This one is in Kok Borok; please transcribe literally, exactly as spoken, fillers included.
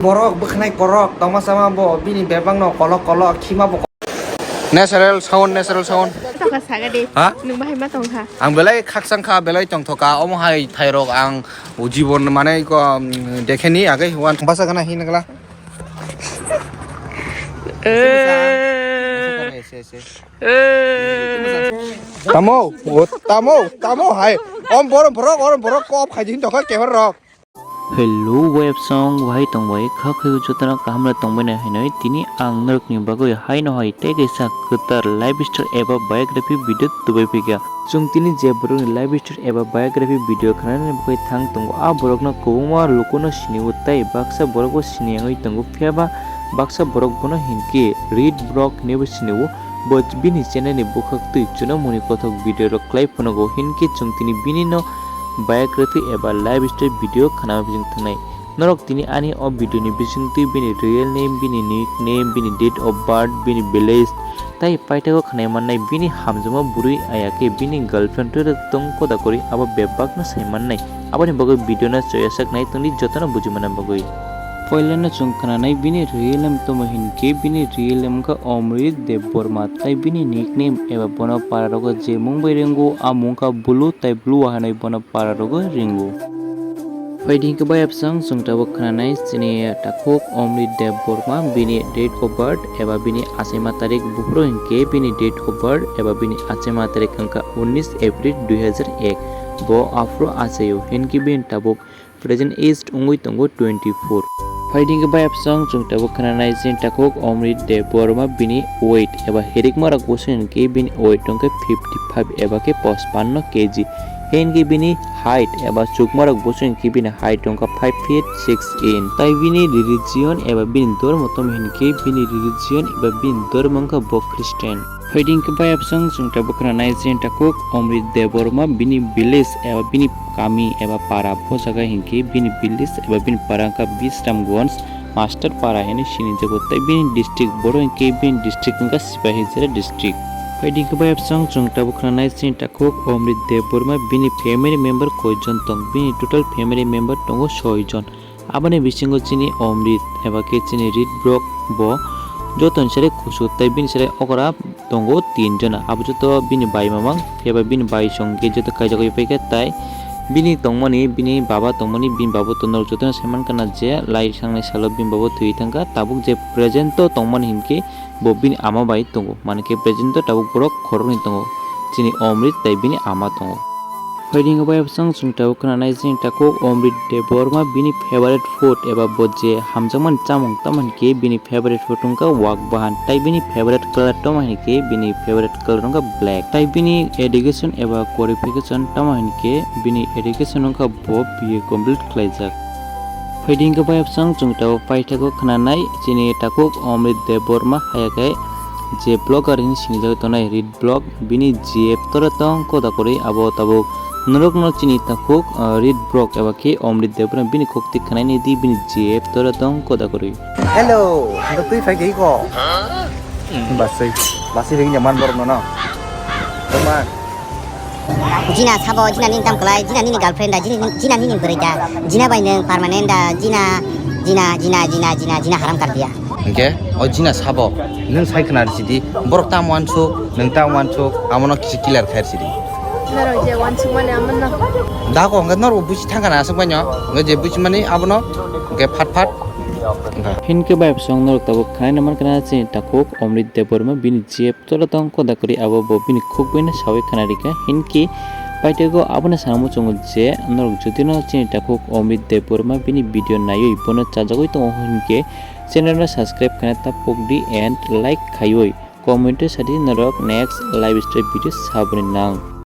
Borok bwkhnai korok tongma sama bo bini bebak no kolok kolok khima bo. Natural sound, natural sound. Tokha saga de. Ha? Nwng bahai ma tongkha. Ang belai khakchang kha, belai tongthok kha. Omo hai thairok ang o jibon mane ko, um, dekheni age wan basa gana hin gala. Eh. Eh. Tamo, o tamo, tamo hai. Om borok, borok, borok, borok kop khai din tokha kebar rok. Hello, web song, wahai tongbai, kha khayo jotona kaham le tongbai na hinoi, tini ang norokni bagwi haino hai tei kaisa kwtal lifestyle eba biography video tubai phika. Chwng tini je borokni lifestyle eba biography video khnanani bagwi thang tongo, a borokno kwbangma lukuno sinio tei baksa borokbo sini wngwi tongo, phiyaba baksa borok bono hinkhe Reed Block hinwibo sinio, bo bini channelni bwkhak twi chuno muni kothok video rok khlai phunugo, hinkhe chwng tini bini no biography eba lifestyle video khna bising thangnai. Norok tini ani o video ni bisingtwi bini real name, bini nickname, bini date of birth, bini village, tai paithago khnai mannai bini hamjakma bwrwi aya khe bini girlfriend twi tong koda kwrwi abo bebakno sai mannai. Aboni bagwi video no choyasak nai tongdi jotono buji manna bagwi. Poilano chwng khnanai bini real name tamo hinkhe bini real name wngkha Omrit Debbarma tai bini nickname eba bono para rogo je mung bai ringo a mung wngkha Blue tai Blue wahanwi bono para rogo ringo. Phaidi hinkhe bayapsang chwng tabuk khnanai chini takhuk Omrit Debbarma bini date of birth eba bini achaima tarik buphuru hinkhe bini date of birth eba bini achaima tarik wngkha unnish April dui hajar ek. Bo aphuru achaio hinkhe bini tabuk present age wngwi tongo twenty four. Phaidi hinkhe bayapsang chwng tabuk khnanai chini takhuk Omrit Debbarma bini weight eba hirikma rok busi hinkhe bini weight wngkhe fifty five eba khe pachpanno K G. Hinkhe bini height eba chukmarok busi hinkhe bini height wngkha five feet six inch. Tai bini religion eba bini dormo tamo hinkhe bini religion eba bini dormo wngkha bo Christian. Phaidi hinkhe bayapsang chwng tabuk khnanai chini takhuk Omrit Debbarma bini village eba bini kami eba para bo jaga hinkhe bini village eba bini para wngkha Bisramganj Master Para hinwi sinijago tei bini district boro hinkhe bini district wngkha Sipahijala district. Phaidi hinkhe bayapsang chwng tabuk khnanai chini takhuk Omrit Debbarma bini family member koijon tong? Bini total family member tongo soi jon. Aboni bisingo chini Omrit eba khe chini Reed Block bo jotoni sari kusu tei bini sari okra tongo tin jona. Abo joto bini bai mamang, phiya ba bini bai song khe joto kaijagwi paikha tai bini tongmani, bini baba tongmani, bini baba to norok jotono sai mankha na je lai sangnai salo bini baba thwi thangkha. Tabuk je present o tongmani hinkhe bo bini ama bai tongo, mankhe present o tabuk borok khoroknwi tongo, chini Omrit tai bini ama tongo. Phaidi hinkhe bayapsang chwng tabuk khnanai chini takhuk Omrit Debbarma bini favorite food eba bo je hamjakmani chamung tamo hinkhe bini favorite food wngkha wak bahan tai bini favorite color tamo hinkhe bini favorite color wngkha black tai bini education eba qualification tamo hinkhe bini education wngkha bo B A complete khlaijak. Phaidi hinkhe bayapsang chwng tabuk paithago khnanai chini takhuk Omrit Debbarma haya khe je blogger hinwi sinijagwi tongnai Reed Block bini G F tora tong koda kwrwi abo tabuk norokno chini takhuk, ah, Reed Block eba khe Omrit Debbarma bini khukti khnaini di bini G F tora tong koda kwrwi. Hello, hwnkhe twi phai khe iko. Basai, basai ring jaman borok nono. Tongma. Jina sabo, jina nini tam kwlai, jina nini girlfriend da, jina, jina nini bwrwi da, jina bai nwng permanent da, jina, jina, jina haram kar diya. Hwnkhe o jina sabo nwng sai khna rw sidi, borok tamo uansuk, nwng tamo uansuk, amono kisa clear khai rw sidi. Norok je uansukmani amono. Da kok hwnkhe norok busi thangkha na aswk baino, hwnkhe je busimani abono hwnkhe phat phat wngkha. Hinkhe bayapsong norok tabuk khaina mankha na chini takhuk Omrit Debbarma bini G F tola tong koda kwrwi abo bo bini khukbuino sawi khna rikha hinkhe paithago abono sana muchungo je norok jodi no chini takhuk Omrit Debbarma bini video naiwi bono chajagwi tongo hinkhe channel no subscribe khaina ta pokdi and like khaiwi comment o sadi norok next live stream video saboni nang.